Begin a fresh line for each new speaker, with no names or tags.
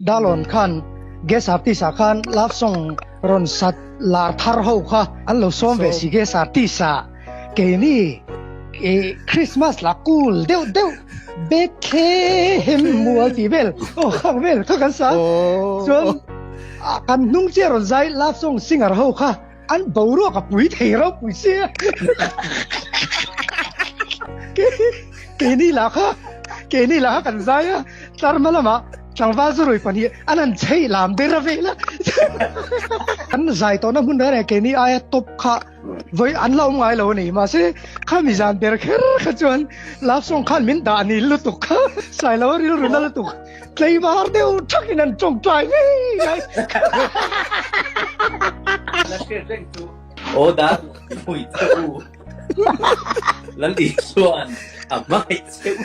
Dalawn khan guest artist ah khan love song rawn sat lar thar ho kha an lo sawm ve si guest artist ah keini ih Christmas la cool deuh deuh Bethlehem mual tih vel aw khang vel kha kan sa chuan kan hnung chiah rawn zai love song singer ho kha an boruak a pui thei ropui sia keini lah kha keini lah kha kan zai a tlar hma lamah tlangval chu rui pahnih an han chheih lam ber a vel a an zai tawhna hmun reng reng keini aia top kha vawi an la awm ngai lo a ni mahse khami zan ber kher kha chuan love song khan min dah ni lutuk kha sailo a rilru na lutuk Tleivar deuh thakin an tawngtai ngei ngai.
La hriat reng chu. Aw dan pui che u. Lal Isuan a hmangaih che u.